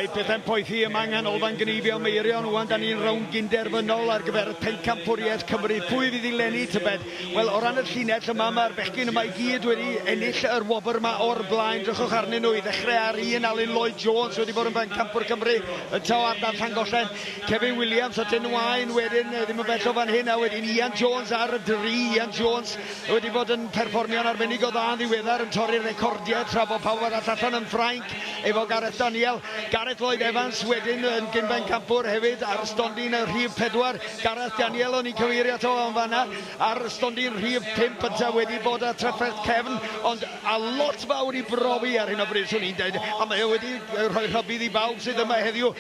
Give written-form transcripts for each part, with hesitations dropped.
Mae pethau'n poethi yma yng Nghanolfan Gneifio Meirion. Wan, da ni'n rownd gynderfynol ar gyfer Pencampwriaeth Cymru. Pwy fydd i leni, tybed? Wel, o ran y llinell yma, mae'r bechgyn yma i gyd wedi ennill yr wobr yma o'r blaen. Drychwch arnyn nhw i ddechrau ar un. Alun Lloyd Jones wedi bod yn Bencampwr Cymru yn taw ardal Llangollen. Kevin Williams a Dyn Wain wedyn, ddim yn bell o fan hyn, a wedyn Ian Jones ar y dri. Ian Jones wedi bod yn perfformio'n arbennig o dda yn ddiweddar, yn torri'r recordiau tra bod pawb arall allan yn Ffrainc efo Gareth Daniel. Gareth Lloyd Evans wedyn yn gyn-bencampwr hefyd ar stondin y rhif 4. Gareth Daniel o'n i'n cyfeirio ato yn fanna ar stondin rhif 5 ynta wedi bod â trafferth cefn, ond a lot fawr i brofi ar hyn o bryd, swn i'n dweud, a mae o wedi rhoi rhybudd i bawb sydd yma heddiw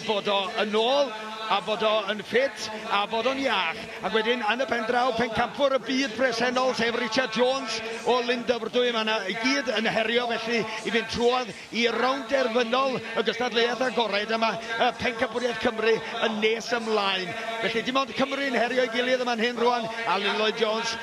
bod o yn ôl a bod o yn ffit a bod o'n iach. Ac wedyn yn y pen draw, pencampwr y byd presennol, sef Richard Jones o Lyndyfrdwy, mae yna i gyd yn herio felly i fynd trwodd i rownd derfynol y gystadleuaeth agored yma, y Pencampwriaeth Cymru yn nes ymlaen. Felly dim ond Cymru'n herio ei gilydd yma'n hyn rwan, Alun Lloyd Jones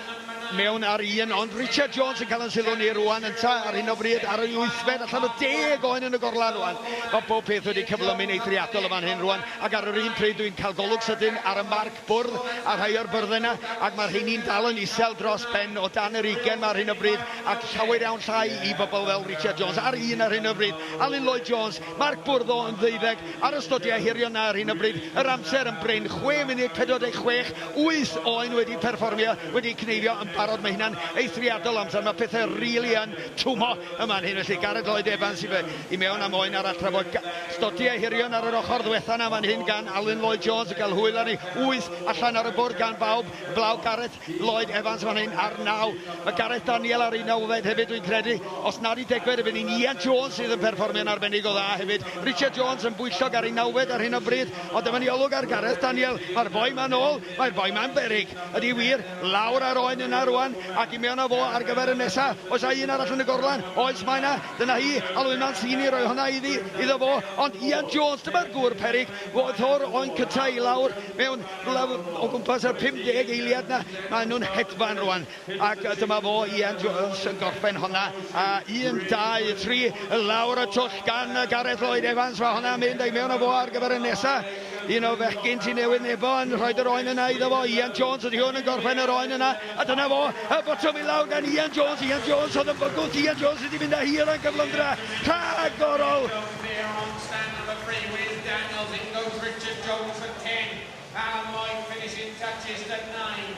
mewn ar un, ond Richard Jones yn cael yn sylw ni rwan ynta ar hyn o bryd ar ei 8fed allan o 10 oen yn y gorlan rwan. Mae bob peth wedi cyflymu'n eithriadol yma'n hyn rwan, ac ar yr un pryd dwi'n cael golwg sydyn ar y marc bwrdd a rhai o'r byrddau yna, ac mae'r rheini'n dal yn isel dros ben o dan yr 20 mae ar hyn o bryd, ac llawer iawn llai i bobl fel Richard Jones ar un ar hyn o bryd. Alun Lloyd Jones, marc bwrdd o yn 12 ar y stodiau hirion na ar hyn o bryd, yr amser yn brin, 6 munud 46, 8 oen wedi perfformio, wedi cneifio yn barod, mae hynna'n eithriadol amser, mae pethau rili yn twmo yma'n hyn, felly Gareth Lloyd Evans i, i mewn am oen arall tra bod stodiau hirion ar yr ochr ddwetha na fan hyn gan Alun Lloyd Jones yn cael hwyl arni, 8 allan ar y bwrdd gan bawb, blaw Gareth Lloyd Evans fan hyn ar 9. Mae Gareth Daniel ar 19fed hefyd dwi'n credu, os nad i degfed, y ni'n Ian Jones sydd yn perfformio'n arbennig o dda hefyd. Richard Jones yn bwyllog ar 19fed ar hyn o bryd, ond dyma ni olwg ar Gareth Daniel. Mae'r boi ma'n ôl, mae'r boi ma'n beryg, ydy wir, lawr ar oen yna rwan, ac i mewn â fo ar gyfer y nesa. Oes a un arall yn y gorlan? Oes, mae yna. Dyna hi, Alwyn Mancini roi hwnna iddi, iddo fo, ond Ian Jones, dyma'r gŵr peryg, fod o'r oen cynta i lawr mewn o gwmpas yr 50 eiliad na, maen nhw'n hedfan rwan, ac dyma fo Ian Jones yn gorffen honna, a 1, 2, 3, lawr y twll gan Gareth Lloyd Evans, mae hwnna'n mynd ag mewn â fo ar gyfer y nesa. Un o fechgyn Tŷ Newydd Nebo yn rhoi yr oen yna iddo fo. Ian Jones ydy hwn yn gorffen yr oen yna. A dyna fo, y botwm i lawr gan Ian Jones. Ian Jones oedd yn bygwth. Ian Jones wedi mynd â hi o ran gyflymdra rhagorol. There on stand number 3 with Daniels. In goes Richard Jones at 10. Alan Lloyd finishing touches at 9.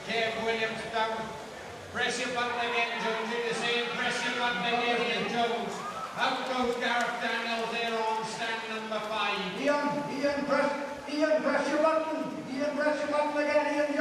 Kev Williams down. Press your button again, Jones. Do the same. Press your button again, Ian Jones. Out goes Gareth Daniels there on stand number 5. Ian, Ian, press your button. Ian, press your button again. Ian